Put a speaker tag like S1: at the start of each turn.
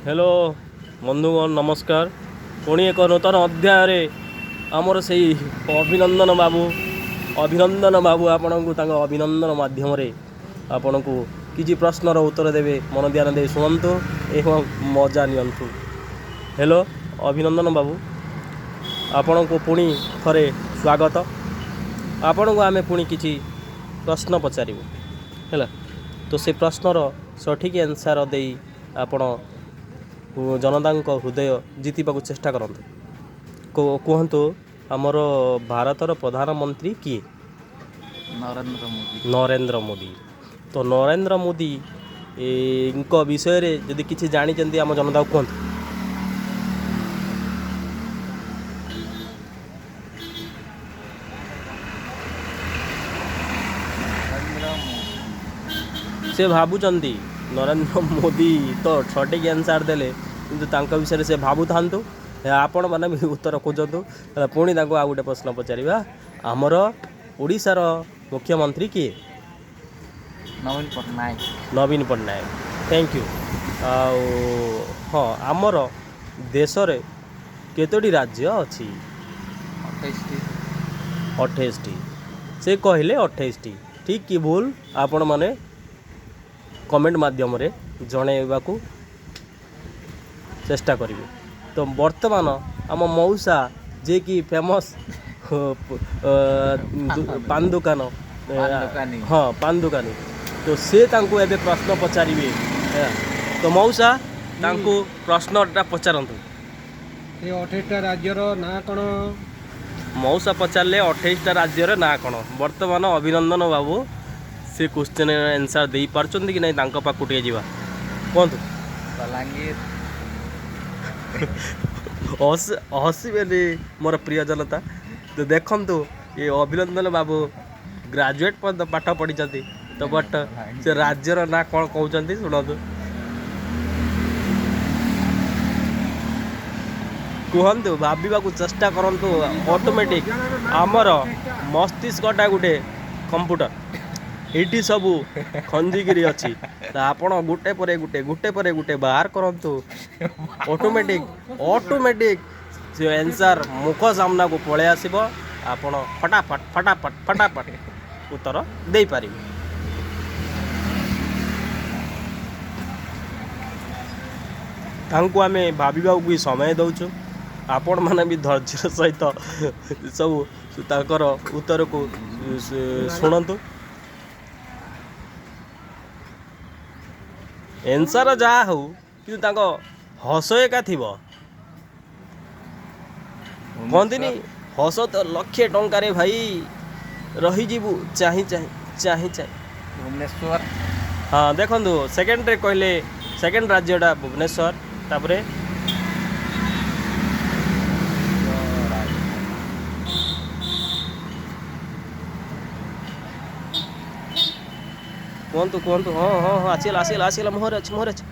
S1: Hello ବନ୍ଧୁଗଣ, ନମସ୍କାର। ପୁଣି ଏକ ନୂତନ ଅଧ୍ୟାୟରେ ଆମର ସେଇ ଅଭିନନ୍ଦନ ବାବୁ, ଅଭିନନ୍ଦନ ବାବୁ ଆପଣଙ୍କୁ ତାଙ୍କ ଅଭିନନ୍ଦନ ମାଧ୍ୟମରେ ଆପଣଙ୍କୁ କିଛି ପ୍ରଶ୍ନର ଉତ୍ତର ଦେବେ। ମନ ଧ୍ୟାନ ଦେଇ ଶୁଣନ୍ତୁ ଏବଂ ମଜା ନିଅନ୍ତୁ। ହ୍ୟାଲୋ ଅଭିନନ୍ଦନ ବାବୁ, ଆପଣଙ୍କୁ ପୁଣି ଥରେ ସ୍ୱାଗତ। ଆପଣଙ୍କୁ ଆମେ ପୁଣି କିଛି ପ୍ରଶ୍ନ ପଚାରିବୁ, ହେଲା? ତ ସେ ପ୍ରଶ୍ନର ସଠିକ୍ ଆନ୍ସର୍ ଦେଇ ଆପଣ ଜନତାଙ୍କ ହୃଦୟ ଜିତିବାକୁ ଚେଷ୍ଟା କରନ୍ତୁ। କୁହନ୍ତୁ, ଆମର ଭାରତର ପ୍ରଧାନମନ୍ତ୍ରୀ କିଏ?
S2: ନରେନ୍ଦ୍ର ମୋଦି।
S1: ନରେନ୍ଦ୍ର ମୋଦି। ତ ନରେନ୍ଦ୍ର ମୋଦି ଙ୍କ ବିଷୟରେ ଯଦି କିଛି ଜାଣିଛନ୍ତି, ଆମ ଜନତାକୁ କୁହନ୍ତୁ।
S2: ନରେନ୍ଦ୍ର ମୋଦି।
S1: ସେ ଭାବୁଛନ୍ତି। ନରେନ୍ଦ୍ର ମୋଦି ତ ସଠିକ୍ ଆନ୍ସର୍ ଦେଲେ, କିନ୍ତୁ ତାଙ୍କ ବିଷୟରେ ସେ ଭାବୁଥାନ୍ତୁ, ଆପଣମାନେ ବି ଉତ୍ତର ଖୋଜନ୍ତୁ। ପୁଣି ତାଙ୍କୁ ଆଉ ଗୋଟେ ପ୍ରଶ୍ନ ପଚାରିବା। ଆମର ଓଡ଼ିଶାର ମୁଖ୍ୟମନ୍ତ୍ରୀ କିଏ?
S2: ନବୀନ ପଟ୍ଟନାୟକ।
S1: ନବୀନ ପଟ୍ଟନାୟକ, thank you. ଆଉ ହଁ, ଆମର ଦେଶରେ କେତୋଟି ରାଜ୍ୟ ଅଛି?
S2: 28ଟି।
S1: 28ଟି। ସେ କହିଲେ 28ଟି। ଠିକ୍ କି ଭୁଲ, ଆପଣମାନେ କମେଣ୍ଟ ମାଧ୍ୟମରେ ଜଣାଇବାକୁ ଚେଷ୍ଟା କରିବେ। ତ ବର୍ତ୍ତମାନ ଆମ ମଉସା, ଯିଏକି ଫେମସ୍ ପାନ ଦୋକାନ,
S2: ପାନ ଦୋକାନୀ।
S1: ହଁ, ପାନ ଦୋକାନୀ, ତ ସେ ତାଙ୍କୁ ଏବେ ପ୍ରଶ୍ନ ପଚାରିବେ। ହେଲା, ତ ମଉସା, ତାଙ୍କୁ ପ୍ରଶ୍ନଟା ପଚାରନ୍ତୁ।
S3: ସେ 28ଟା ରାଜ୍ୟର ନାଁ କ'ଣ?
S1: ମଉସା ପଚାରିଲେ 28ଟା ରାଜ୍ୟର ନାଁ କ'ଣ। ବର୍ତ୍ତମାନ ଅଭିନନ୍ଦନ ବାବୁ ସେ କ୍ୱେଶ୍ଚନ୍ ଆନ୍ସର୍ ଦେଇପାରୁଛନ୍ତି କି ନାହିଁ, ତାଙ୍କ ପାଖକୁ ଟିକେ ଯିବା। କୁହନ୍ତୁ।
S2: ବଲାଙ୍ଗୀର।
S1: ହସିବେନି ମୋର ପ୍ରିୟ ଜନତା। ତ ଦେଖନ୍ତୁ, ଏ ଅଭିନନ୍ଦନ ବାବୁ ଗ୍ରାଜୁଏଟ୍ ପର୍ଯ୍ୟନ୍ତ ପାଠ ପଢ଼ିଛନ୍ତି ତ, ବଟ୍ ସେ ରାଜ୍ୟର ନାଁ କ'ଣ କହୁଛନ୍ତି ଶୁଣନ୍ତୁ। କୁହନ୍ତୁ, ଭାବିବାକୁ ଚେଷ୍ଟା କରନ୍ତୁ। ଅଟୋମେଟିକ୍ ଆମର ମସ୍ତିଷ୍କଟା ଗୋଟେ କମ୍ପ୍ୟୁଟର, ଏଇଠି ସବୁ ଖଞ୍ଜିକିରି ଅଛି। ତ ଆପଣ ଗୋଟେ ପରେ ଗୋଟେ, ଗୋଟେ ପରେ ଗୋଟେ ବାହାର କରନ୍ତୁ। ଅଟୋମେଟିକ୍ ଅଟୋମେଟିକ୍ ସେ ଆନ୍ସର୍ ମୁଖ ସାମ୍ନାକୁ ପଳେଇ ଆସିବ। ଆପଣ ଫଟାଫଟ ଫଟାଫଟ ଫଟାଫଟ ଉତ୍ତର ଦେଇପାରିବେ। ତାଙ୍କୁ ଆମେ ଭାବିବାକୁ ବି ସମୟ ଦେଉଛୁ। ଆପଣମାନେ ବି ଧୈର୍ଯ୍ୟର ସହିତ ସବୁ ତାଙ୍କର ଉତ୍ତରକୁ ଶୁଣନ୍ତୁ। ଏନ୍ସର୍ ଯାହା ହଉ, କିନ୍ତୁ ତାଙ୍କ ହସ ଏକା ଥିବ। କହନ୍ତିନି, ହସ ତ ଲକ୍ଷେ ଟଙ୍କାରେ ଭାଇ, ରହିଯିବୁ ଚାହିଁ ଚାହିଁ, ଚାହିଁ ଚାହିଁ।
S2: ଭୁବନେଶ୍ୱର।
S1: ହଁ, ଦେଖନ୍ତୁ, ସେକେଣ୍ଡରେ କହିଲେ, ସେକେଣ୍ଡ ରାଜ୍ୟଟା ଭୁବନେଶ୍ୱର। ତାପରେ?
S2: ରାଜ୍ୟ।
S1: କୁହନ୍ତୁ, କୁହନ୍ତୁ। ହଁ ହଁ ହଁ ଆସିଗଲା, ଆସିଗଲା, ଆସିଗଲା। ମୁହଁରେ ଅଛି, ମୁହଁରେ ଅଛି।